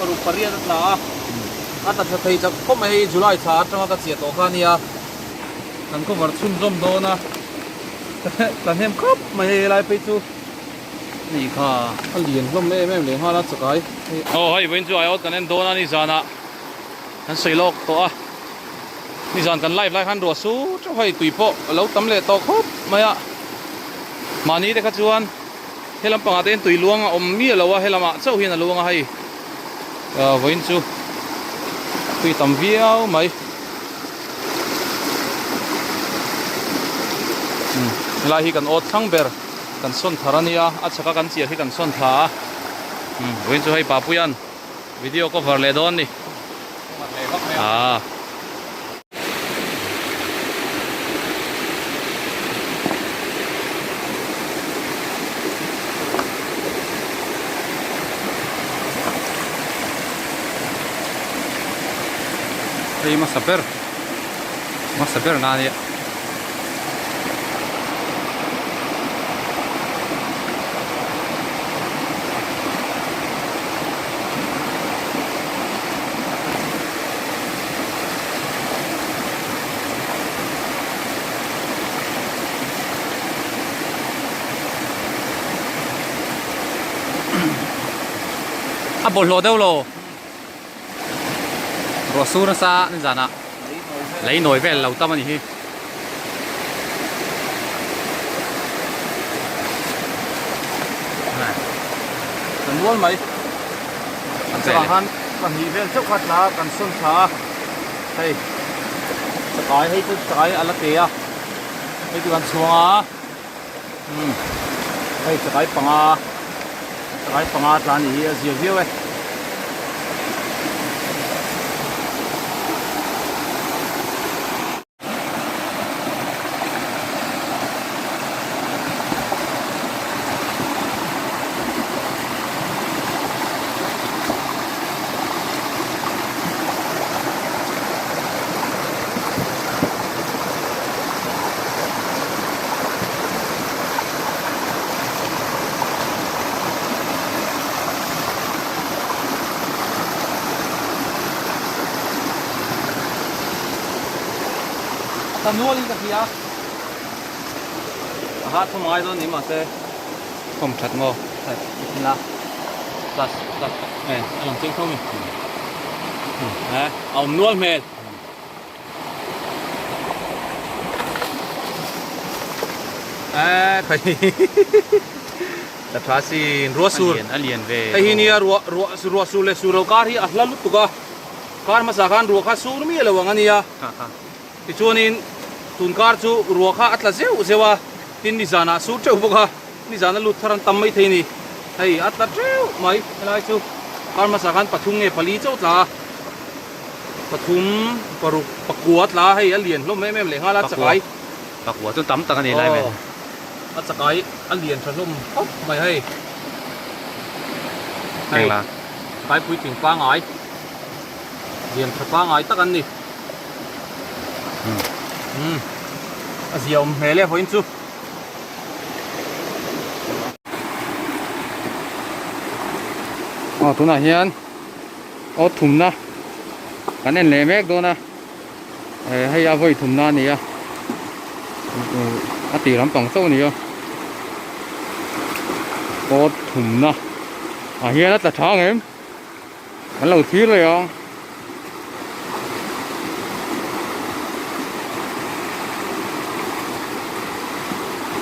Paruk pariat a tla a, a tla tha thei chak khawp mai hei July thla atanga ka chiah tawh kha ania, kan cover chhunzawm dawn a, tla hnem khawp mai hei helai phei chu ni kha a lian hlawm em em leh nghal a chakai. Aw hei vawiin chu aiawt kan en dawn a ni zanah kan sawi lawk tawh a, nizan kan live lai khan ruah su teuh hei tui pawh a lo tam leh tawh khawp mai a, mahni te kha chuan. He lam pangah te hian tui luang a awm miah lo a, he lamah chauh hian a luang a hei vawiin chu tui tam viau mai. Helai hi kan awt thlang ber kan sawn thar a nia, a chhaka kan chiah hi kan sawn thla a, vawiin chu hei Papuia'n video cover leh dawn a ni. Hei hmasa ber hmasa ber na ania. A bawlhhlawh deuh lo ruah sur nasa nizanah lei nawi vel lo tam a ni hi. Kan mual mai. An chungah khan pahnih vel chauh kha tla kan sawn thla a, hei chakai hei chu chakai a la te a, hei chu kan chhuang a, umm hei chakai panga chakai panga tla a nih hi a zia viau e. A nual in ka hria a ha thawm ngai dawn ni mahse thawm that maw that i la plus plus e a lang chiang tho mi a awm nual hmel e khai la tha sin ruah sur a lian ve hei hi nia ruah ruah ruah sur leh sur lo kar hi a hla lutuk a kar hmasa khan ruah kha sur miah lo ang a nia. Tichuanin tun kar chu ruah kha a tla zeuh zeuh a, tin nizanah a sur teuh bawk a, nizana lut thar an tam mai thei a ni. Hei a tla teuh mai, helai chu kar hmasa khan pathum nge pali chauh tla a, pathum paruk pakua tla a, hei a lian hlawm em em leh nghal a chakai. Pakua chu tam tak a ni lai mai. Aw, a chakai a lian tha hlawm khawp mai hei. Hei chakai puitling pangai, lian tha pangai tak an ni. Umm a zia awm hmel e vawiin chu. Aw tunah hian aw thumna kan en leh mek dawn a eh hei a vawi thumna a ni a a tih lampang chauh a ni a aw thumna ah hian a tla tha ang em. An lo thlir leh ang.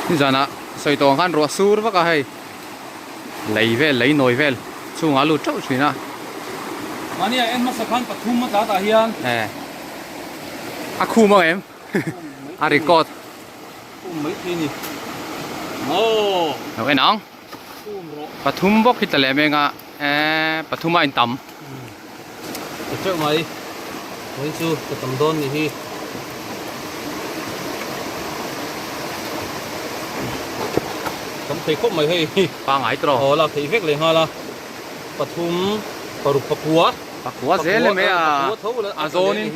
Nizanah sawi tawh ang khan ruah sur vak a hei. Lei vel, lei nawi vel chhungah a lut teuh thin a. Mahni ah en hmasa khan pathum a tla tah hian. Eh. A khum ang em? A record. Khum mai thei ni. Aw. Lo en ang. Pathum bawk hi tla leh meng a eh pathum a intam. Ka teuh mai vawiin chu ka tam dawn nih hi. Tam thei khawp mai hei. Pangai tawh. Aw lak theih vek leh nghal a. Pathum paruk pakua. Pakua zel em e a. A zawnin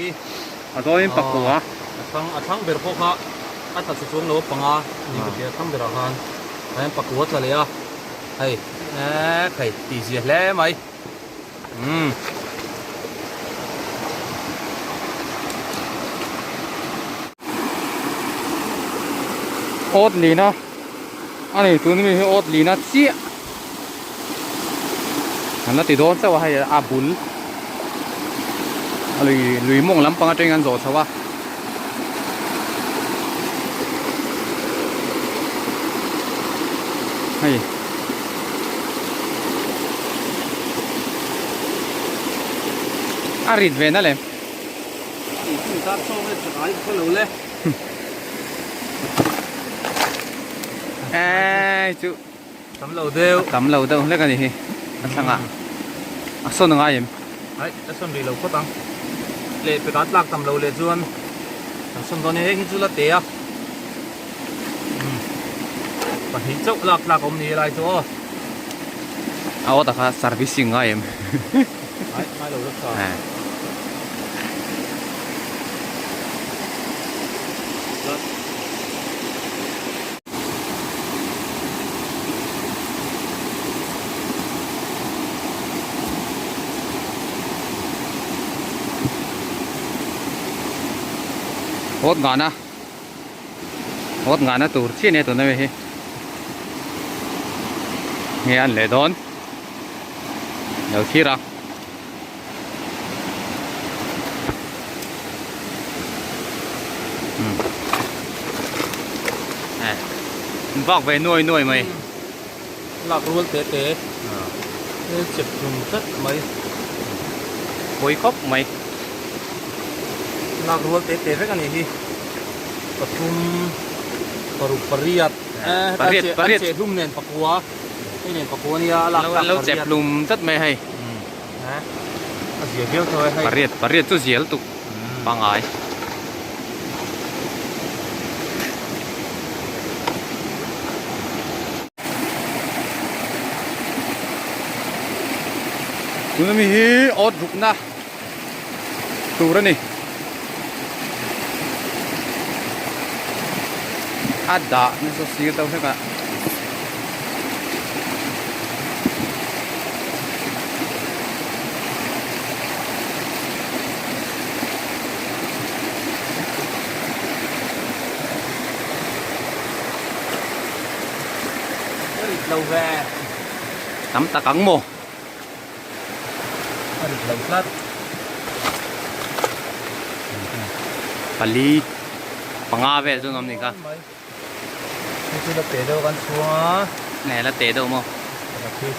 a zawnin pakua. A thlang a thlang ber pawh kha a tla che chuang lo a panga ni ka hria a thlang berah khan. Hei pakua tla leh a hei eee hei tih zia hle mai. Umm. Awt lina a nei tun mi hi awt lina chiah an la ti dawn chauh a hei a bul a lui lui mawng lampang atangin an zawh chho a. Hei a rit ve na lem. Eee chu tam lo deuh tam lo deuh hlek a ni hi a thlangah a sawn a ngai em ai a sawn rih lo phawt ang leh pekah a tlak tam lo leh chuan kan sawn dawn a heng hi chu la te a pahnih chauh lak tlak a awm ni helai chu aw a aw takha servicing ngai em ai ngai lo la tha Awt ngahna awt ngahna tur chiah nia tuna mi hi nge an leh dawn lo thlir a. Vak ve nuai nuai mai. Lak rual te te. Chep hlum tlat mai. Pawi khawp mai. Lak rual te te vek a nih hi. Pathum paruk pariat. Pariat pariat. Cheh hlum nen pakua. Hei nen pakua nia a lak An lo chep hlum tlat mai hei. A zia viau tho e hei. Pariat pariat chu zial tuk pangai. Tuna mi hi awt rukna tur a ni. A dah nasa sir deuh hlek a. A rit lo ve. Tam tak ang maw? A rit lo tlat. Pali panga vel chu an awm ni kha. Hei chu la teh deuh kan chhung a. Nge la teh deuh maw? Pakhat hi.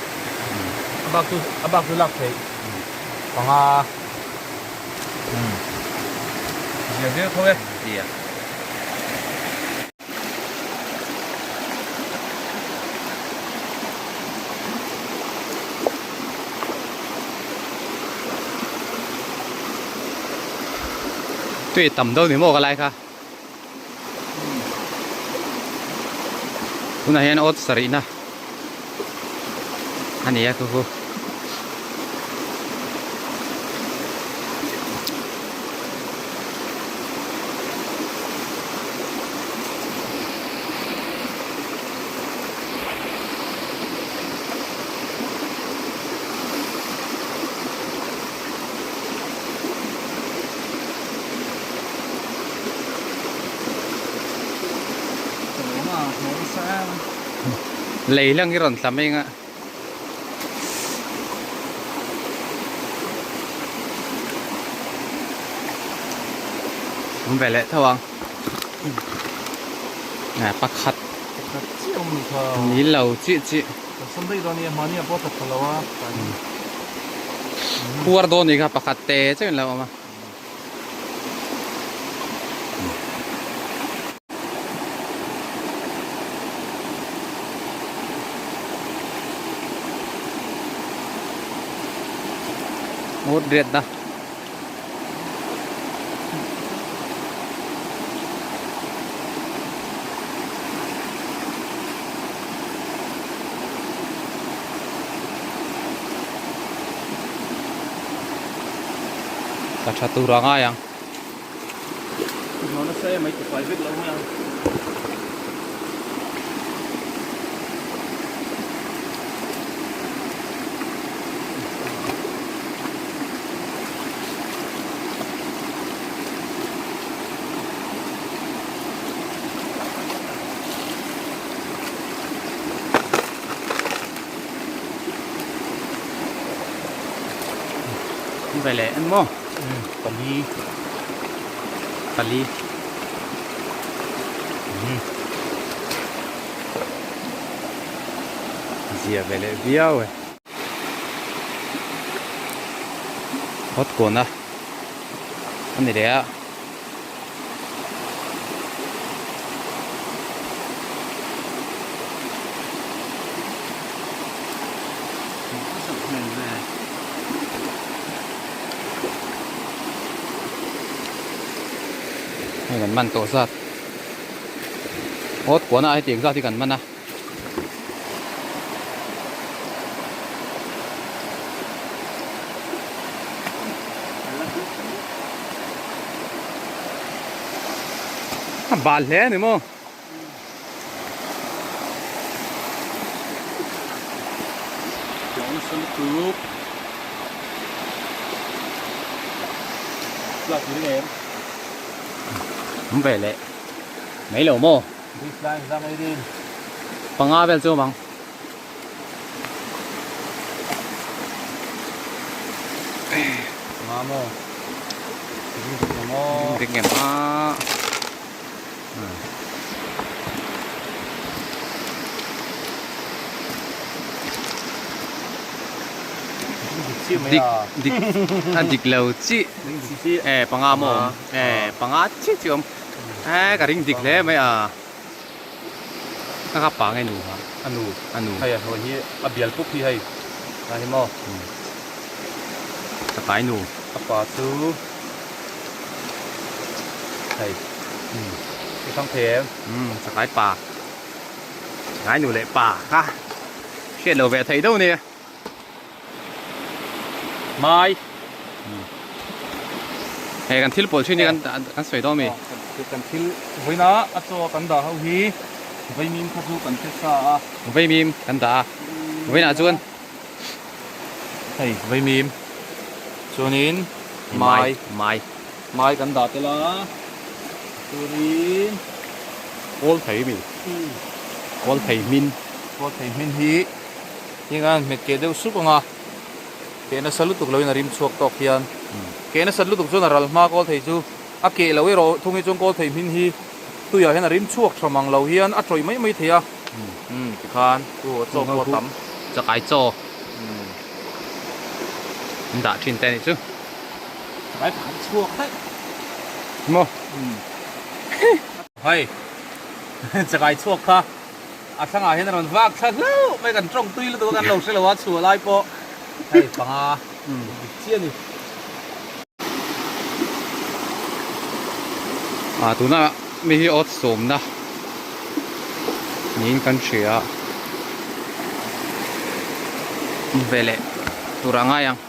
A bak chu a bak chu lak theih. Panga. Zia viau tho e. Zia. Tui tam deuh ni maw ka lai kha. Tunah hian awt sarihna a ni a khu khu. Lei lang hi rawn tla mai anga. Awm ve leh tho ang. Pakhat ni lo chiah chiah. Puar dawn ni kha pakhat te chauh in lo awm a. Ngawt riat na. Ka tha tur a ngai ang. Awm ve leh en maw? Pali. Pali. Zia ve leh viau e. Hot kawn a a ni leh a. Hei kan man tawh zat awt kuan ah hetiang zat hi kan man a. A bal hle a ni maw? Awm ve leh mai lo maw? Panga vel chu awm ang. Panga maw? Ring maw? Ring em a. Dik dik a dik lo chi e panga maw e panga chi chi awm e ka ring dik hle mai a ka ka pa nge nu kha a nu a nu hei a hnuai hi a bial pup hi hei a hi maw ka tlai nu a pa chu Hei i hrang thei em? Umm chakai pa chakai nu leh pa kha hriat lo ve thei deuh nia. Mai Hei kan thil pawlh thin hi kan kan sawi dawn mi? Kan thil vawiina a chaw kan dah ho hi vaimim kha chu kan hre sa a. Vaimim kan dah a vawiinah chuan. Hei vaimim chuanin mai mai mai kan dah tel a chuanin kawl thei mi kawl thei hmin kawl thei hmin hi heng a hmet keh deuh sup ang a keh nasa lutuk loin a rim chhuak tawk hian keh nasa lutuk chuan a ral hma kawl thei chu a keh loh erawh thung hi chuan kawl thei hmin hi tuiah hian a rim chhuak tha mang lo hian a tawih mai mai thei a. Umm tikhan chu a chaw pawh a tam. Chakai chaw an dah thin te anih chu. Chakai pakhat chhuak daih. Maw? Umm. Hei chakai chhuak kha a thlangah hian a rawn vak thla hlauh mai kan tawng tui lutuk a kan lo hre lo a chhuah lai pawh hei panga dik chiah a ni. Ah tuna mi hi awt sawmna niin kan hria a ve leh tur a ngai ang.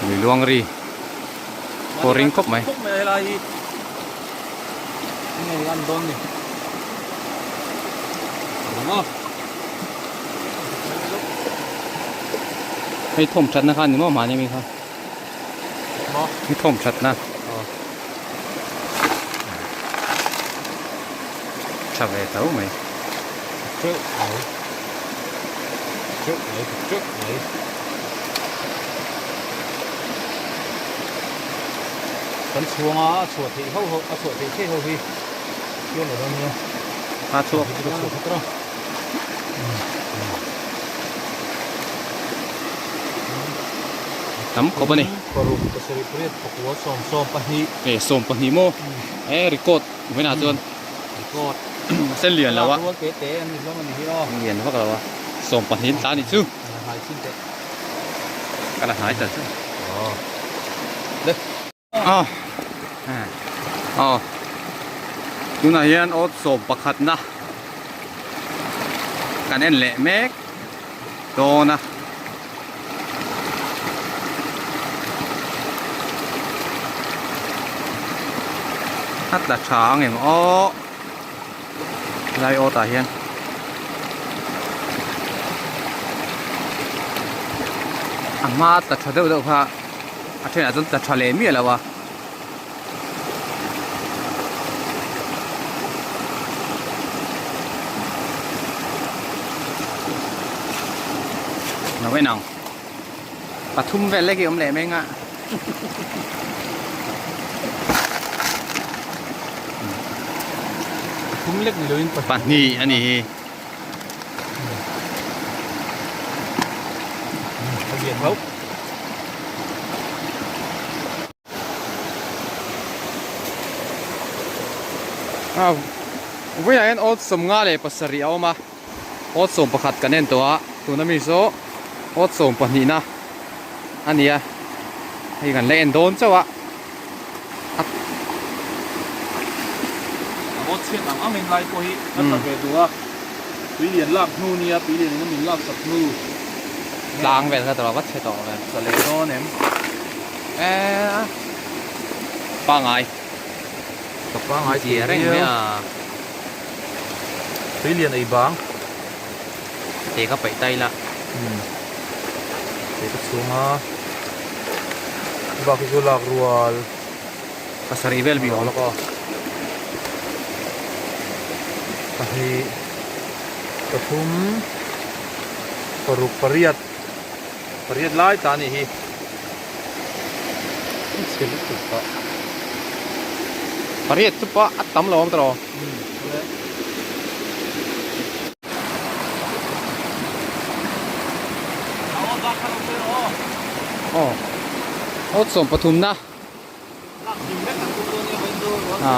Lui luang ri. Pawh ring khawp mai. Khawp mai a helai hi enge an dawn ni. Hei thawm thatna kha ni maw mahni ami kha. Maw? Hei thawm thatna. Tha ve tho mai. Teuh mai. Teuh mai teuh mai. Kan chhuang a, a chhuah theih ho ho, a chhuah theih theih ho hi thiam lo dawn nia. A chhuak a chhuak khat a. Tam khawp a ni. Paruk pasarih pariat pakua sawm 12. E 12 maw? E record vawiinah chuan. Record. Sen lian lo a. Rual te te an ni hlawm a ni hi aw. Lian vak lo a. 12 in tla a ni chu. Hnai chin teh. Ka la hnai ta chu. Aw. Le. Aw. Aw. Tunah hian awt sawm pakhatna kan en leh mek dawn a. A tla tha ang em aw. Lai awt ah hian a hma tla tha deuh deuh kha a thenah chuan tla tha leh miah lo a. Lo en ang. Pathum vel lek hi awm leh meng a. Pathum lek ni loin pahnih a ni hi. A lian hauh. A vawiah hian awt 57 a awm a awt 11 kan en tawh a tuna mi saw awt 12 na a ni a hei kan la en dawn chauh a. A awt chhiat ang ang in lai pawh hi a tla ve duh a tui lian lak hnu nia tui lian in a min lak sak hnu tlang vel kha tawh a va chhe tawh ve. Tla leh dawn em? Eh pangai. Ka pangai zia reng mai a. Tui lian ei bang. Te ka paih ta ila. Um. Te ka chhung a. Bak hi chu lak rual. Pasarih vel mi awm. Pahnih pathum paruk pariat. Pariat lai ta anih hi. Chhe lutuk pah. Pariat chu pawh a tam lo awm tawh. Aw. Aw 13 na. A.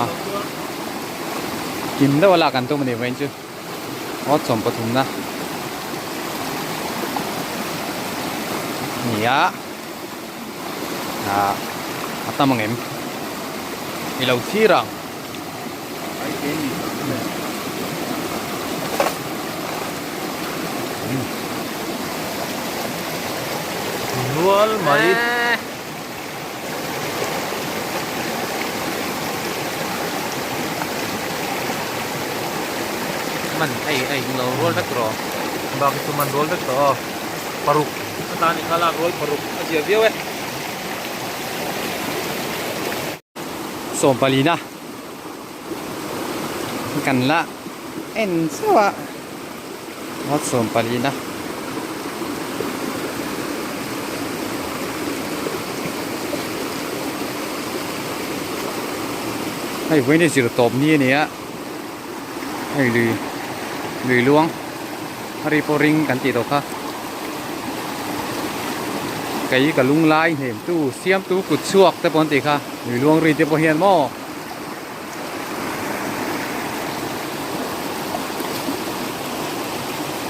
Kim deuh a lak an tum a ni vawiin chu. Aw 13 na. Nia. Ah a tam ang em? I lo thlir ang. Nual mai. Man ei ei lo rual vek rawh. Bak hi chu man rual vek tawh aw. Paruk atan i kha lak rual paruk a zia viau e. 14 na kan la en chauh a ngawt 14 na. Hei vawiin hi zir tawp ni a ni a hei lui lui luang a ri pawh ring kan tih tawh kha kei ka lung lai hnem tu siam tu kut chhuak te pawh an tih kha lui luang ri te pawh hian maw.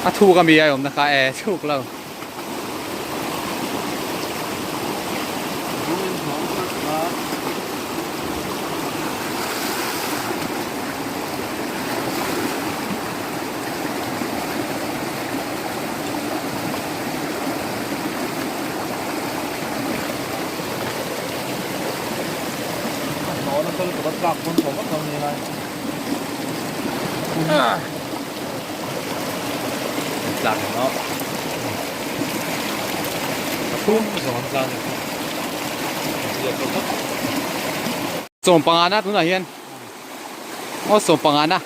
A thuk ami a awmna kha e thuk lo. Tlak ang aw. 15 na tunah hian aw 15 na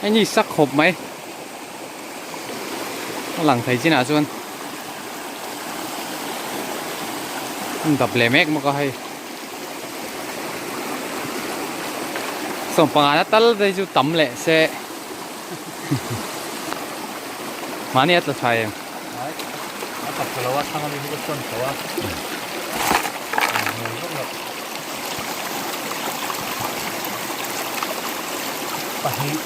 hei ni sak khawp mai a lang thei chinah chuan an dap leh mek bawk a hei 15 na tal te chu tam leh se mahni a tla tha em. A tak ta lo a thlang ami hi ka sawn chho a hmel vak loh pahnih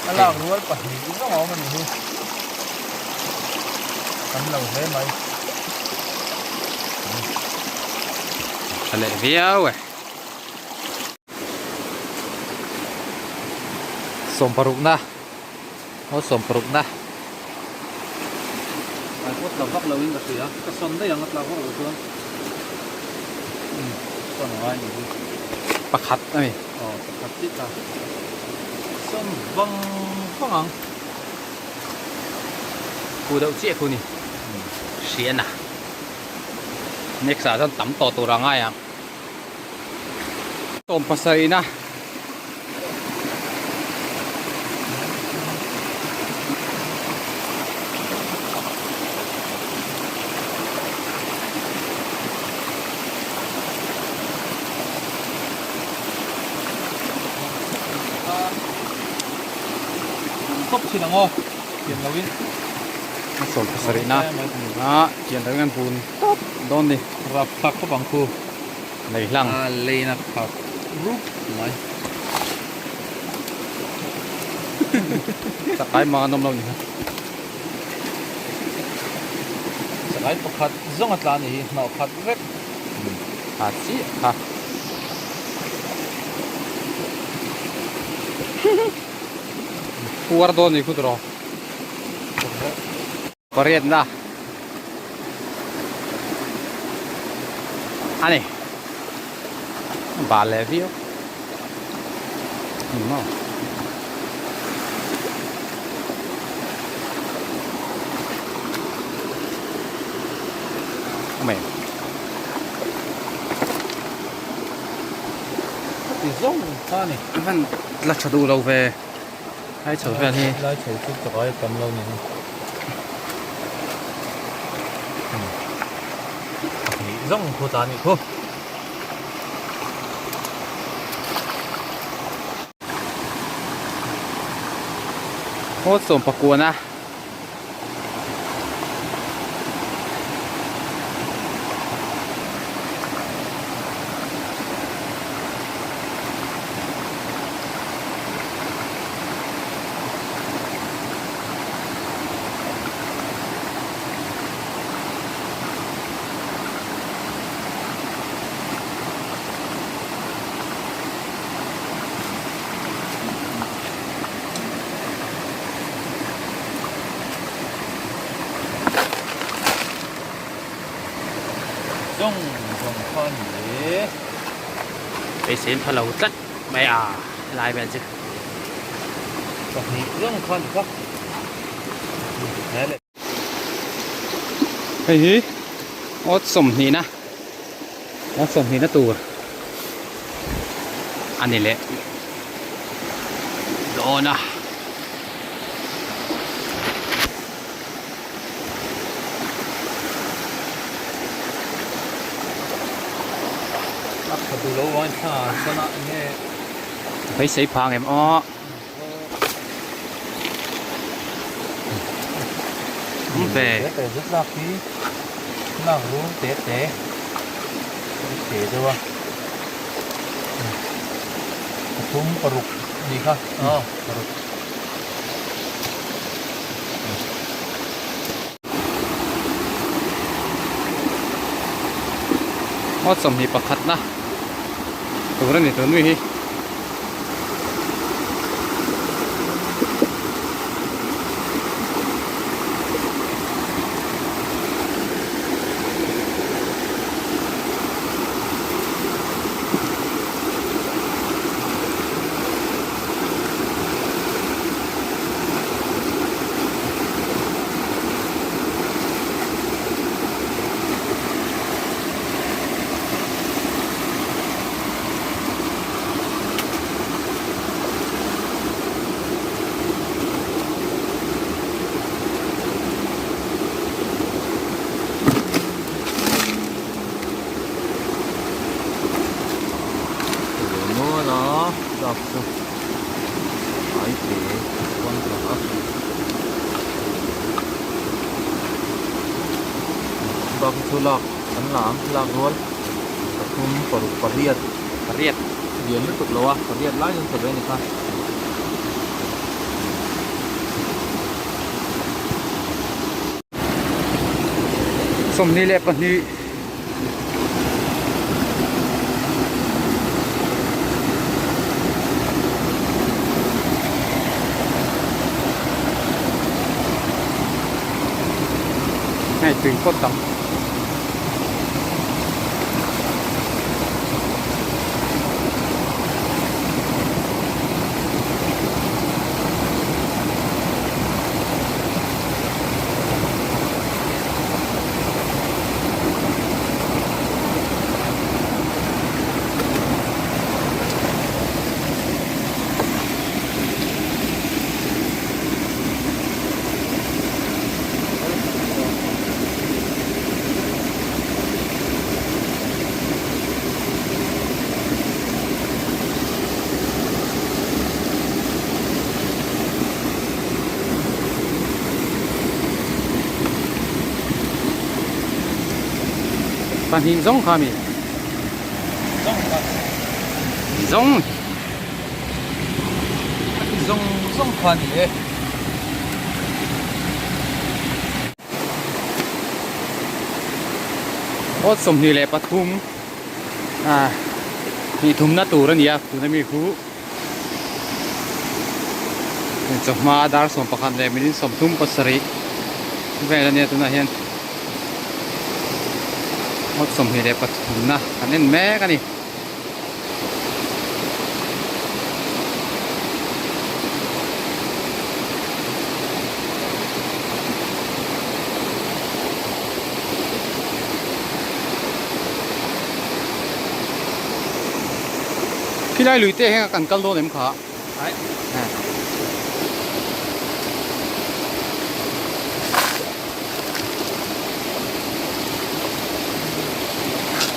a lak rual pahnih zawng a awm a nih hi tam lo hle mai tha leh viau e 16 na Aw 16 na. Ai pawh tla vak lo in ka hria. Ka sawn daih ang a tla vak lo chuan. Umm sawn a ngai ni hi. Pakhat a ni. Aw pakhat chiah tla. Sawn vang vang ang. Khu deuh chiah khu ni. Hria na. Next ah chuan tam tawh tur a ngai ang. 17 na. chhin ang aw, thiam loin. A 70 na a thiam loin an bun tawp dawn ni. Rap thlak khawp ang khu. Lei hlang. A leina khat rup mai. Chakai mang an awm lo ni kha. Chakai pakhat zawng a tla a ni hi, hnawh khat vek. A chiah kha. Puar dawn ni khut rawh. Pariatna a ni. Bal leh viau. Ni maw. Awm em? Ti zawng kha a ni. A hman la tha duh lo ve. Lai chho vel hi. Lai chho chu chakai a tam lo ni. Pahnih zawng khu ta a nih khu. Haw sawm pakuan a. Zawng zawng kha a ni e. Beisein pha lo tlat mai a helai vel chu. Pahnih zawng kha a ni kha. Hei hi awt sawmhnihna awt sawmhnihna tur a ni leh dawn a. A tha duh lo vangin thla sana enge Beisei phang em aw. Ve. Te zet lak hi lak rum te te te deuh a pathum paruk ni kha aw paruk. Aw 21 na tur a ni tun mi hi. Bak hi chu lak an la ang lak rual pathum paruk pariat pariat lian lutuk lo a pariat lai chuan tha ve a ni kha. 22. Hei tui phawt ang. Pahnih zawng kha mi. Zawng kha. Zawng. Zawng zawng kha ni e. Awt 23 ah hnih thumna tur a ni a tuna mi khu chawhma dar 11 leh minute 37 vel a nia tunah hian awt 23 na kan en mek a ni. Khilai lui te hian kan kal dawn em kha? Ai.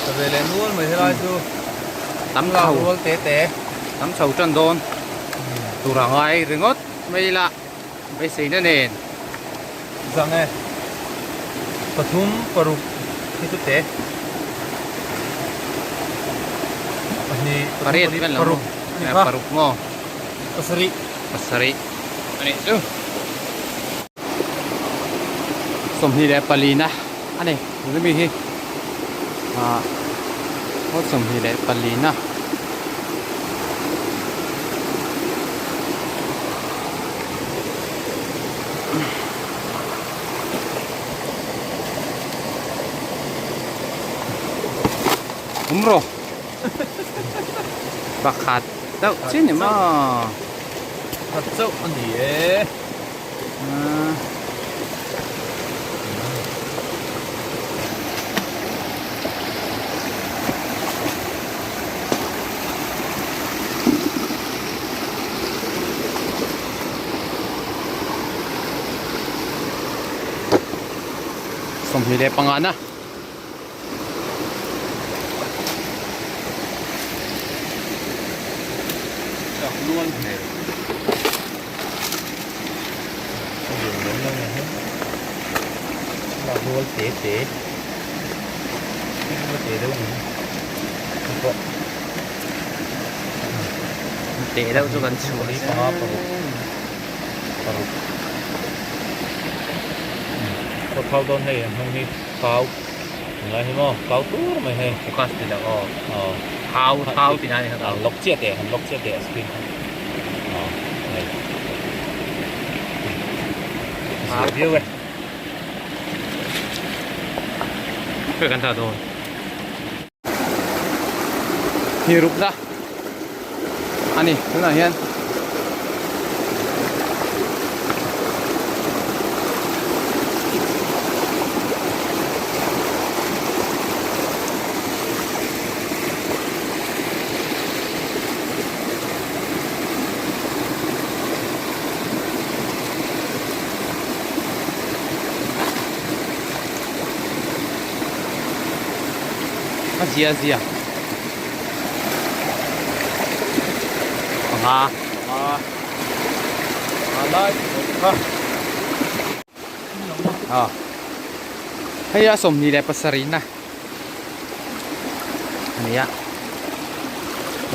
Ta ve leh nual mai helai chu. Tam chho. Rual te te. Tam chho tan dawn. Tur a ngai ringawt mai ila beiseina nen. Zang e. Pathum paruk hi chu te. Pahnih pariat vel lo paruk. Paruk maw? Pasarih. Pasarih. A nih chu. 24 na a ni. Tuna mi hi ah aw 24 na. Awm rawh. Pakhat deuh chin ni maw? Pakhat chauh a ni e. 25 na. Chak nual hmel. A lian lem lo nia he. Lak rual te te. Heng te deuh ni. Hei pawh. Te deuh chu kan chhuah. Pali panga paruk. Paruk. Khaw thau dawn hei an hnung hi. Kau ngai hi maw kau tur mai hei focus ti lo aw aw thau thau ti na ni han lock chiah teh han lock chiah teh a screen kha aw hei a zia viau e Hei kan tha dawn hi ruk na ani tunah hian A zia zia. Panga. Panga. Panga lai kha. À. Hei a 27 na. Ania.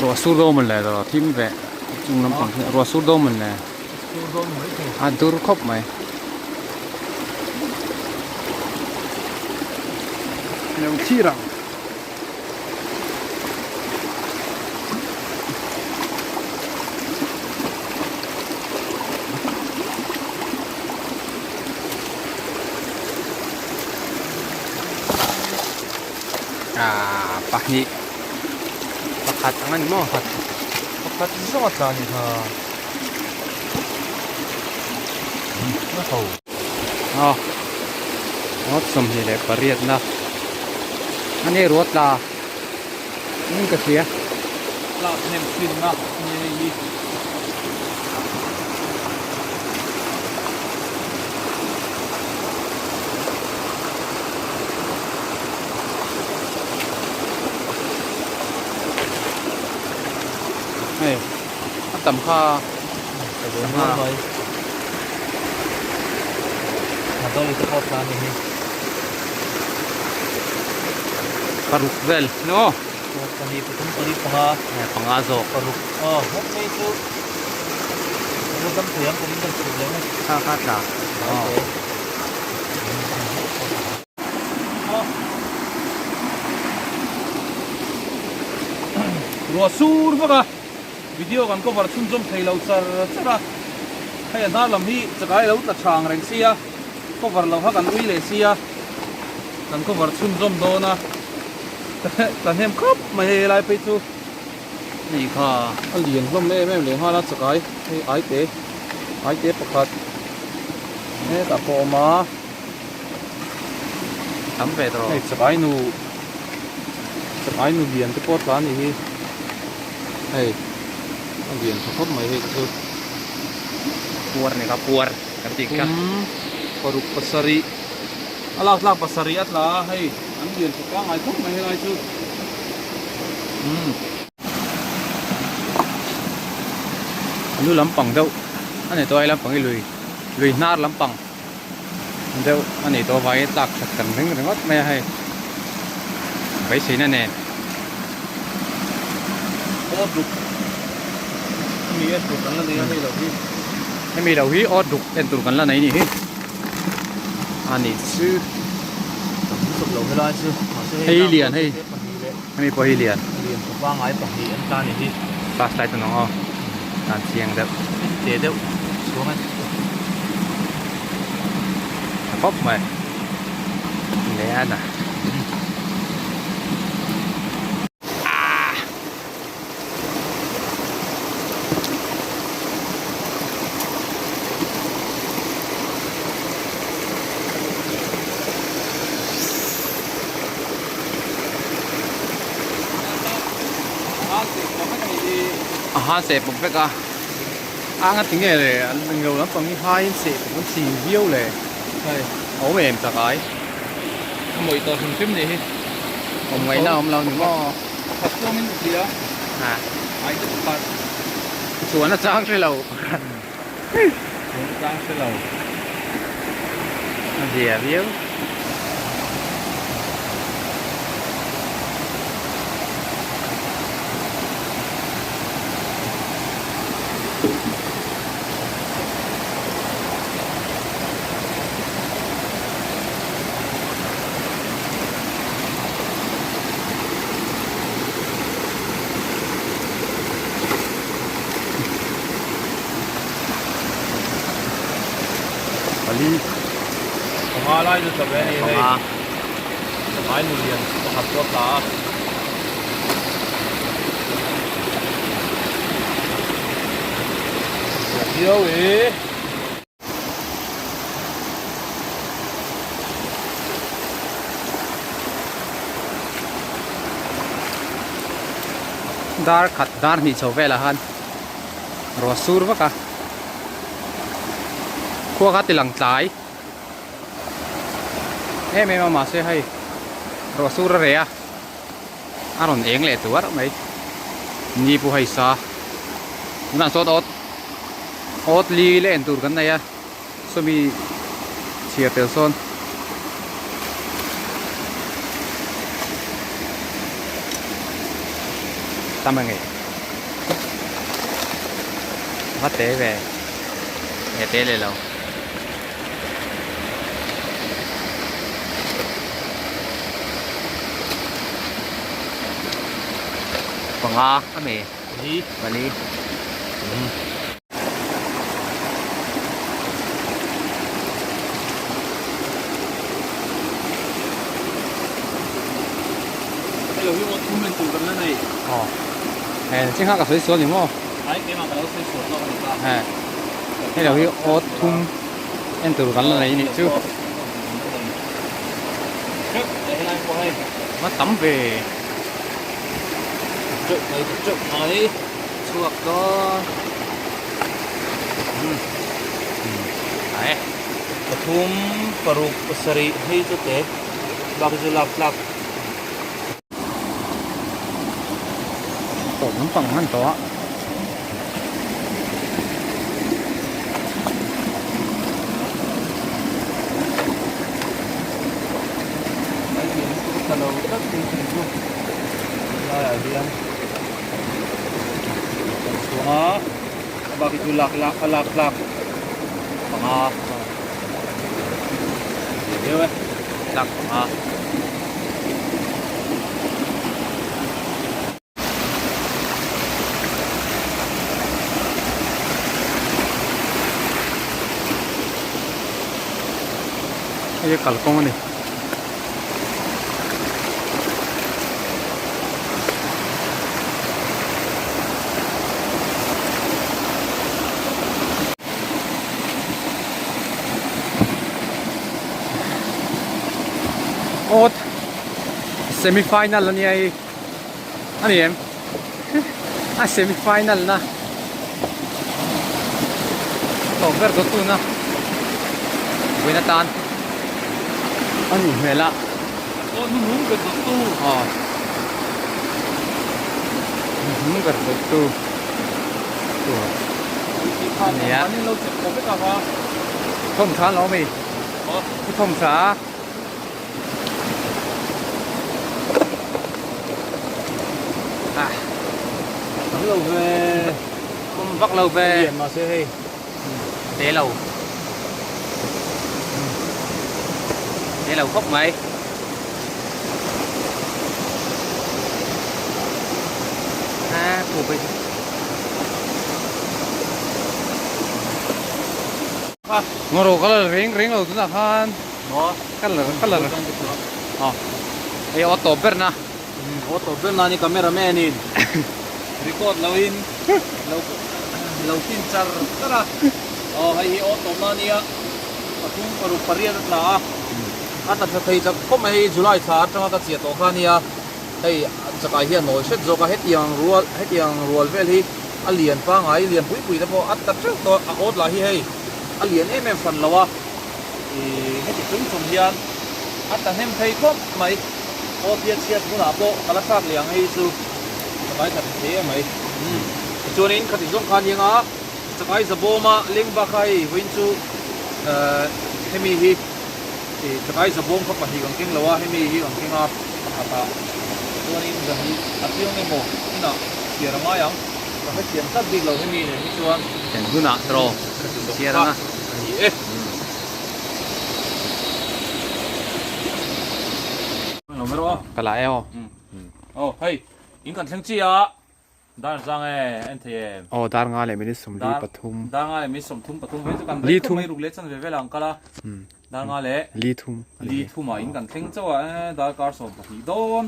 Ruah sur dawn mawn le ro thim ve chung lampang hi ruah sur dawn mawn le. Sur dawn mai thei. A dur khawp mai. Leu thi rang. Ah pahnih pakhat ang a ni maw pakhat zawng a tla a ni kha a ho aw ngawt 28 na a ni ruat la in ka hria tlak hnem thin na a ni hei hi. Hei a tam kha ka dawn nual mai a dawng te pawh tlan a ni hi. Paruk vel no. Paruk pahnih pathum pali panga. Eh panga zawk. Paruk aw hawk phei chu kan dam thei ang kum in kan chhut leh mai. Kha kha tla. Ruah sur vak a video kan cover chhunzawm thei lo char char a hei a hnar lam hi chakai lo tla chang reng sia cover lo kha kan ui leh sia kan cover chhunzawm dawn a tla hnem khawp mai hei helai phei chu Hei kha a lian hlawm em em leh nghal a chakai hei aite aite pakhat hetah pawh a awm a. Tam ve tawh. Hei chakai nu chakai nu lian te pawh a tla a nih hi hei a lian tha khawp mai hei te chu. Puar ni kha puar kan tih kha. Kum paruk pasarih a lak tlak pasarih a tla a hei an lian tha pangngai khawp mai helai chu umm. A lu lampang deuh a ni tawh a hei lampang hi lui lui hnar lampang. deuh a nih tawh avangin tlak that kan ring ringawt mai a hei beiseina nen. Aw duk hemi en tur kan la nei a hei lo hi. Hemi lo hi aw duk en tur kan la nei a nih hi a nih chu. Tam lutuk lo helai chu mahse hei lian hei hemi pawh hi lian. Lian tha pangngai pahnih an tla a nih hi. Flashlight an awng aw tan chiang deuh. Te deuh chhuang e. Tha khawp mai lian a. A ha seh pawp vek a a nga tinge le an englo lampang hi haiin seh pawp an ching viau le hei a awm em tak ai a mawih tawh hrim hrim nih hi awm ngaihna a awm lo ni maw pakhat chuangin ka hria ha ai te pakhat chuan a chang hre lo chuan a chang hre lo a zia viau. Pali Panga lai chu tla ve a ni hei Sangai nu lian pakhat pawh a tla a. Viau e. Dar khat dar hnih chho velah khan ruah sur vak a khua kha ti lang tlai em em a mahse hei ruah sur a reh a. A rawn eng leh tuar mai ni pawh hei sa tunah chuan awt awt li la en tur kan nei a sawmi chhiar tel sawn tam ang e va te ve nge te leh lo. Panga a mi Pali pali Hei lo hi maw thum en tur kan la nei. Aw he ching kha ka sawi sual ni maw. Ai keimah ka lo sawi sual zawk a ni ta. He hei lo hi aw thum en tur kan la nei nih chu. Va tam ve. Chhuak dawn. Ai. Pathum paruk pasarih hei chu te bak chu lak tlak. Tawp lampang hman tawh a. tla lo tlat tui thing chu helaiah hian kan chhuang a a bak hi chu lak lak a lak tlak panga a viau e tlak panga. Hei hi kalkawng a ni. Awt semi final a nia hei. A ni em? A semi final na tawp ber dawt tuna vawiin atan a nih hmel a. Aw hnuhnung ber dawt tu. Aw hnuhnung ber dawt tu tur a ni a. Thawm tha an lo awm e. Thawm tha. Tam lo ve. Pawm vak lo ve. Lian mahse hei. Te lo. Te lo khawp mai. A khu phei chu. Ngaw ka la reng reng lo tunah khan. Maw? Ka la ka la Aw. Hei aw tawp ber na. Aw tawp ber na ni camera man in record lo in lo lo tin char char a. Aw hei hi aw tawp na nia pathum paruk pariat a tla a. A tla tha thei chak khawp mai hei July thla atanga ka chiah tawh kha nia. Hei chakai hi a nawi hret zawk a hetiang rual hetiang rual vel hi a lian pangai lian pui pui te pawh a tla teuh tawh a awt lah hi hei a lian em em hran lo a. Ih heti chung chung hian a tla hnem thei khawp mai. Aw phiat chhiat hunah pawh ka la thlak leh ang hei chu chakai tla thei em mai. Tichuanin khati zawng khan hiang a chakai zabawma leng bak kha hei vawiin chu hemi hi ih chakai zabawm kha pahnih kan keng lo a hemi hi kan keng a pakhatah chuanin zahnih a chiang emaw inah chhiar a ngai ang ka hrethiam tlat bik lo hemi nen hi chuan. Eng hunah tawh chhiar ang a. A ni e. Ka la e aw. Aw hei in kan thleng chi a dar zang e en thei em. Aw dar nga leh minute 43. Dar nga leh minute 33 vei chu kan rei khawp mai ruk leh chan ve vel ang kal a. Dar nga leh li thum. Li thum ah in kan thleng chauh a e dar kar 12 dawn.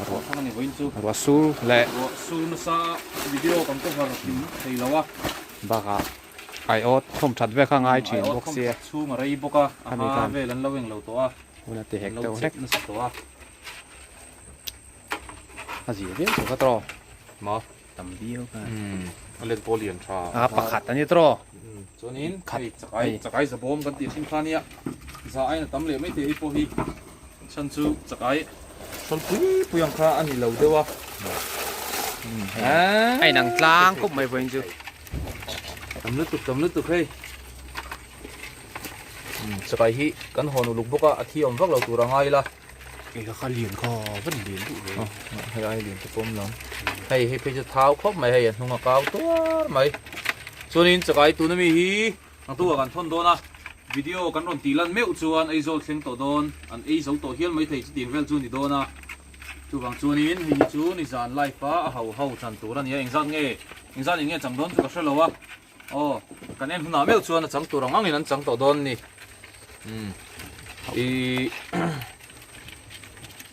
Ruah thang a ni vawiin chu. Ruah sur leh. Ruah sur nasa video kan cover kim thei lo a. Bakah Ai awt thawm that vek a ngai thin bawk sia. Ai awt thawm that chhung a rei bawk a, a hma vel an lo eng lo tawh a. Hun a ti hek deuh hlek. Nasa tawh a. A zia viau tawh kha tawh. Maw? Tam viau kha. A let pawh lian tha. A pakhat a ni tawh. Chuanin hei chakai chakai zabawm kan tih thin kha nia. Za aiin a tam leh mai thei hei pawh hi. Chhan chu chakai hrawl pui pui ang kha a ni lo deuh a. A inang tlang khawp mai vawiin chu. Tam lutuk tam lutuk hei. Chakai hi kan hawn uluk bawk a, a thi awm vak lo tur a ngai ila. Ei kha kha lian kha van lian duh ve. Hei ai lian te pawm lang. Hei hei phei chu thau khawp mai hei a hnung a kau tuar mai. Chuanin chakai tuna mi hi ang tu ah kan thawn dawn a. Video kan rawn tih lan meuh chuan Aizawl thleng tawh dawn an ei zo tawh hial mai thei chutiang vel chu ni dawn a. Chuvang chuanin hei hi chu nizan live a a ho ho chan tur a ni a, engzat nge engzat in nge chang dawn chu ka hre lo a, aw kan en hunah meuh chuan a chang tur ang angin an chang tawh dawn a ni. Umm ih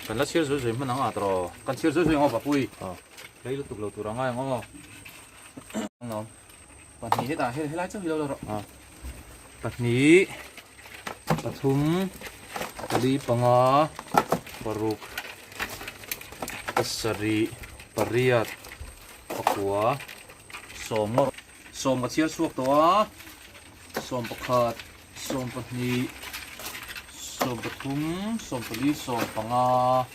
kan la chhiar zui zui hman ang a tawh kan chhiar zui zui ang aw Bapui rei lutuk lo tur a ngai ang aw. Pahnih hetah helai chauh hi lo la rawh. Pahnih, pathum, pali, panga, paruk, pasarih, pariat, pakua, sawm ngawr. Sawm ka chhiar chhuak tawh a, sawm pakhat, sawm pahnih, sawm pathum, sawm pali, sawm panga,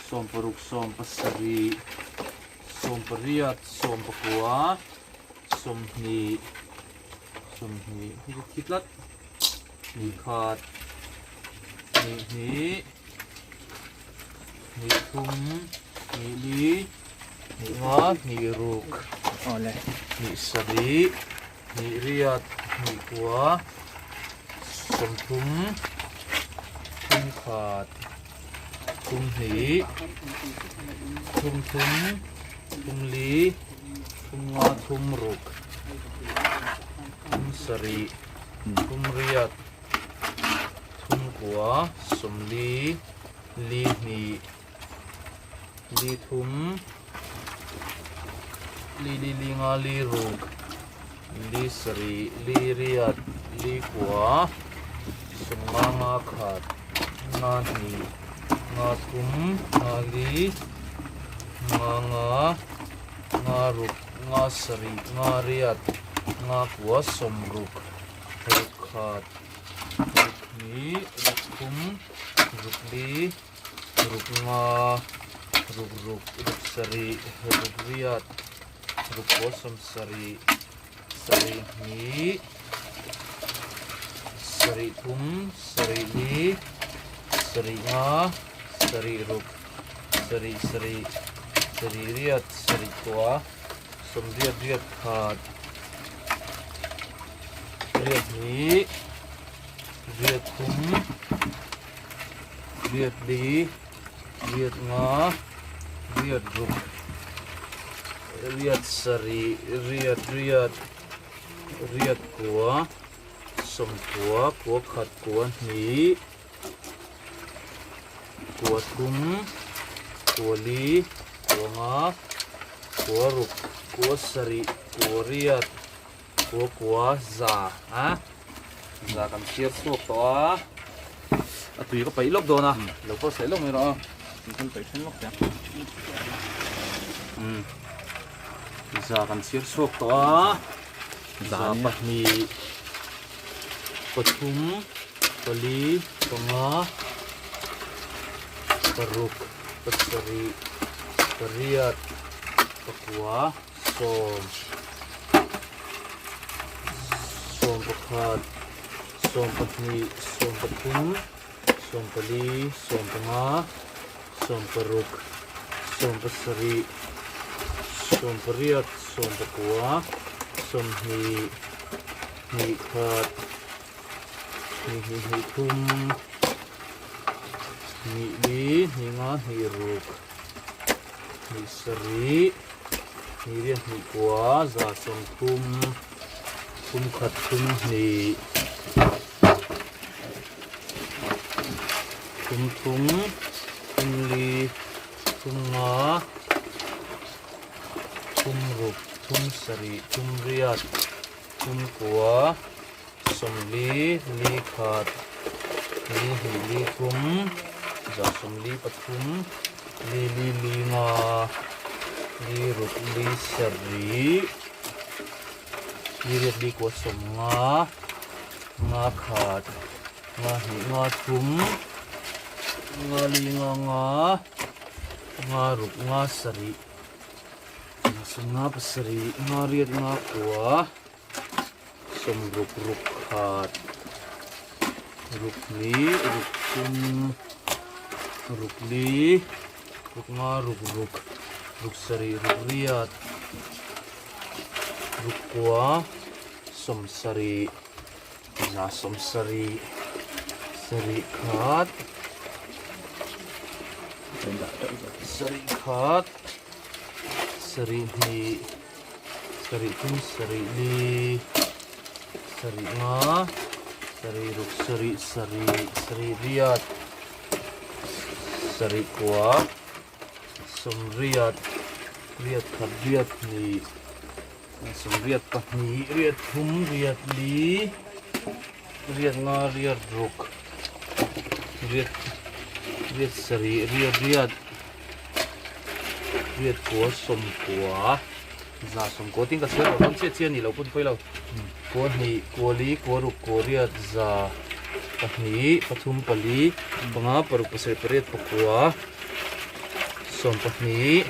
sawm paruk, sawm pasarih, sawm pariat, sawm pakua, sawmhnih. Sawmhnih hi chu thi tlat ni khat ni hnih Hnih thum, hnih li, hnih nga, hnih ruk, hnih sarih, hnih riat, hnih kua, sawmthum, thum khat, thum hnih, thum thum, thum li, thum nga, thum ruk, thum sarih, thum riat, thum kua, sawmli. Li hnih, li thum, li li li nga li ruk, li sarih, li riat, li kua, sawmnga nga khat, nga hnih, nga thum, nga li, nga nga, nga ruk, nga sarih, nga riat, nga kua, sawmruk, ruk khat, ruk hnih, ruk thum. Ruk li, ruk nga, ruk ruk, ruk sarih, ruk riat, ruk pawl sawmsarih, sarih hnih, sarih thum, sarih li, sarih nga, sarih ruk, sarih sarih, sarih riat, sarih kua, sawmriat riat khat, riat hnih. Riat thum, riat li, riat nga, riat ruk, riat sarih, riat riat, riat kua, sawmkua, kua khat, kua hnih, kua thum, kua li, kua nga, kua ruk, kua sarih, kua riat, Kua kua za a za kan chhiar chhuak tawh a a tui ka paih lawk dawn a lo pawh saih lawk mai rawh a kan paih then lawk teh um za kan chhiar chhuak tawh a za pahnih pathum pali panga paruk pasarih pariat pakua. Sawm sawm pakhat sawm pahnih sawm pathum sawm pali sawm panga sawm paruk sawm pasarih sawm pariat sawm pakua sawmhnih hnih khat hnih hnih hnih thum hnih li hnih nga hnih ruk hnih sarih. Hnih riat hnih kua za 30 thum khat thum hnih thum thum thum li thum nga thum ruk thum sarih thum riat thum kua 40 li khat li hnih li thum za 40 pathum li li li nga li ruk li sarih li riat li kua 50 nga khat nga hnih nga thum nga li nga nga nga ruk nga sarih 50 pasarih nga riat nga kua. Sawm ruk ruk khat ruk hnih ruk thum ruk li ruk nga ruk ruk ruk sarih ruk riat ruk kua sawm sarih za sawm sarih sarih khat sarih khat sarih hnih. Sarih thum sarih li sarih nga sarih ruk sarih sarih sarih riat sarih kua sawmriat riat khat riat hnih sawmriat pahnih riat thum riat li riat nga riat ruk riat riat sarih riat riat. Riat kua sawmkua za sawmkua tin ka chhiar lo dawn chiah chiah a ni lo pawn pawi lo kua hnih kua li kua ruk kua riat za pahnih pathum pali panga paruk pasarih pariat pakua sawmpahnih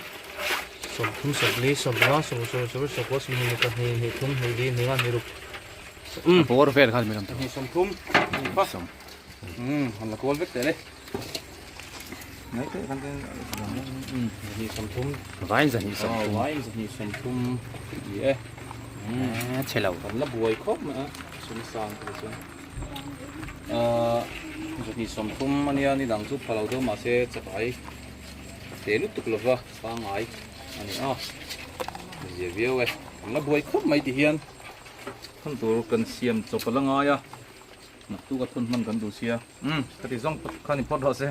sawmthum sawmpali sawmpanga sawmruk sawmruk sawmruk sawmkua sawmhnih pahnih hnih thum hnih li hnih nga hnih ruk a bawr vel khan min hnih sawmthum hnih pa um han la kual vek teh le. Vain 230. Vain 230 ni e. Chhe lo. Kan la buai khawp mai a sum sang te chuan. 230 ania ni dang chu pha lo deuh mahse chakai te lutuk lova pangai a ni a. Zia viau e. Kan la buai khawp mai ti hian thun tur kan siam chawp a la ngai a. Naktuk a thun hman kan duh sia. Umm ka ti zawng phawt kha ni phawt rawh se.